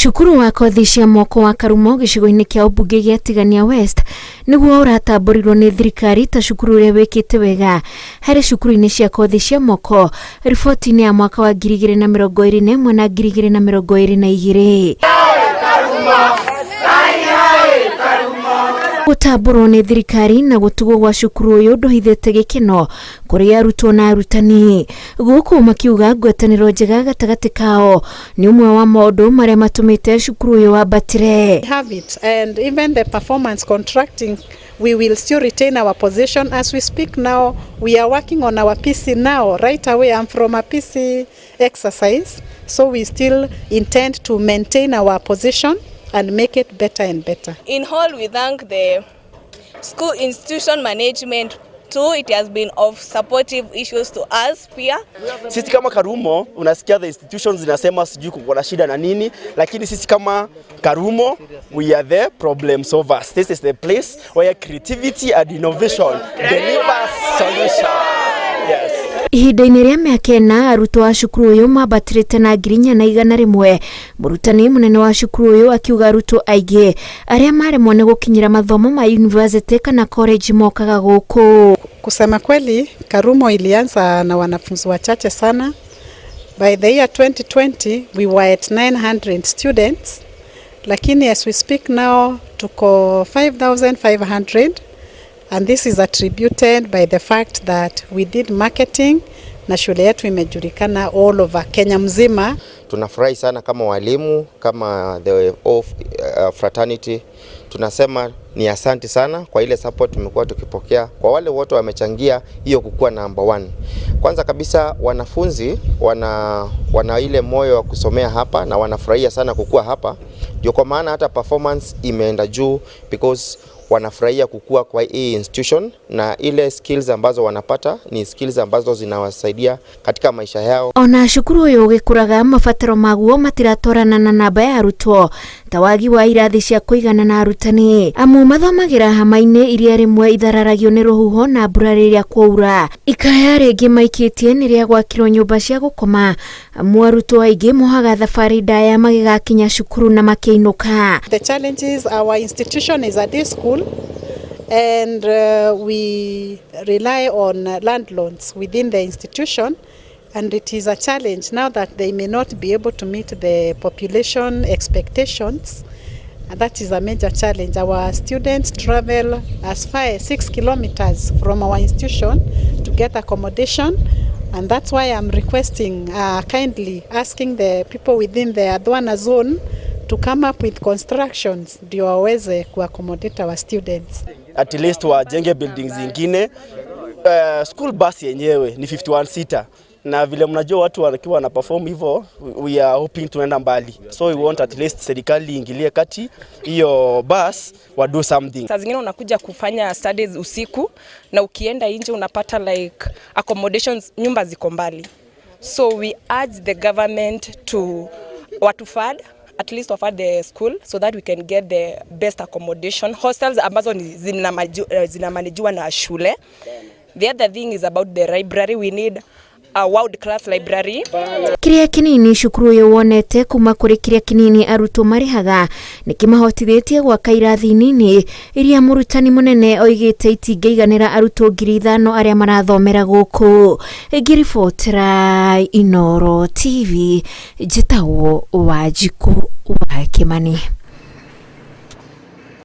Cukuru wa kothi cia moko wa Karumo gĩcigo-inĩ kĩa ũmbunge gĩa Tigania West nĩguo ũratambũrirwo nĩ thirikari ta cukuru ũrĩa wĩkĩte wega harĩ cukuru-inĩ cia kothi cia moko riboti-inĩ ya mwaka wa 2021 na 2022. Gũtambũrwo nĩ thirikari na gũtugwo gwa cukuru ũyũ ndũhithĩte gĩkeno kũrĩ arutwo na arutani, gũkũ makiuga ngwatanĩro njega gatagatĩ kao nĩ ũmwe wa maũndũ marĩa matũmĩte cukuru ũyũ wambatĩre. Have it, and even the performance contracting, we will still retain our position. As we speak now, we are working on our PC now. Right away, I'm from a PC exercise, so we still intend to maintain our position and make it better and better. In whole, we thank the school institution management too. It has been of supportive issues to us pia. Sisi kama Karumo, unasikia the institutions zinasema sijui kuko na shida na nini, lakini sisi kama Karumo, we are the problem solvers. This is the place where creativity and innovation delivers solution. Yes. Ihinda-inĩ rĩa mĩaka 4, arutwo a cukuru ũyũ mambatĩrĩte na 4,100. Mũrutani mũnene wa cukuru ũyũ akiuga arutwo aingĩ arĩa maremwo nĩ gũkinyĩra mathomo ma university kana college mokaga gũkũ. Kusema kweli, Karumo ilianza na wanafunzi wachache sana. By the year 2020 we were at 900 students, lakini as we speak now tuko 5500, and this is attributed by the fact that we did marketing na shule yetu imejulikana all over Kenya mzima. Tunafurahi sana kama walimu, kama the of fraternity, tunasema ni asante sana kwa ile support tumekuwa tukipokea kwa wale wote wamechangia hiyo kukua number one. Kwanza kabisa, wanafunzi wana ile moyo wa kusomea hapa na wanafurahia sana kukua hapa, ndio kwa maana hata performance imeenda juu, because wanafurahia kukua kwa hii institution na ile skills ambazo wanapata ni skills ambazo zinawasaidia katika maisha yao. Ona cukuru ũyũ ũgĩkũraga, mabataro maguo matiratwarana na namba ya arutwo, ta wagi wa irathi cia kũigana na arutani, amu mathomagĩra hama-inĩ iria rĩmwe ithararagio nĩ rũhuho na mbura rĩrĩa kwaura. Ikaya rĩngĩ maikĩtie nĩ rĩa gwakĩrwo nyũmba cia gũkoma, amu arutwo aingĩ mohaga thabarĩ ndaya magĩgakinya cukuru na makĩinũka. The challenge is our institution is a day school and we rely on landlords within the institution, and it is a challenge now that they may not be able to meet the population expectations, and that is a major challenge. Our students travel as far as 6 kilometers from our institution to get accommodation, and that's why I'm requesting, kindly asking the people within the Aduana zone to come up with constructions ndio waweze kuaccommodate our students. At least wajenge buildings zingine. School bus yenyewe ni 51 seater, na vile mnajua watu wakiwa wana perform hivyo, we are hoping tunaenda mbali, so we want at least serikali iingilie kati hiyo bus wa do something. Saa zingine unakuja kufanya studies usiku na ukienda nje unapata like accommodations, nyumba ziko mbali, so we urge the government to watu fund, at least offer the school so that we can get the best accommodation, hostels ambazo ni zinamanajiwa na shule. The other thing is about the library. We need a world class library. Kĩrĩa kĩnini cukuru ũyũ wonete kuma kũrĩ kĩrĩa kĩnini arutwo marĩhaga nĩ kĩmahotithĩtie gwaka irathi nini iria mũrutani mũnene oigĩte itingĩiganĩra arutwo 5,000 arĩa marathomera gũkũ. Ngĩribotera Inooro TV, njĩtagwo Wanjikũ wa Kĩmani.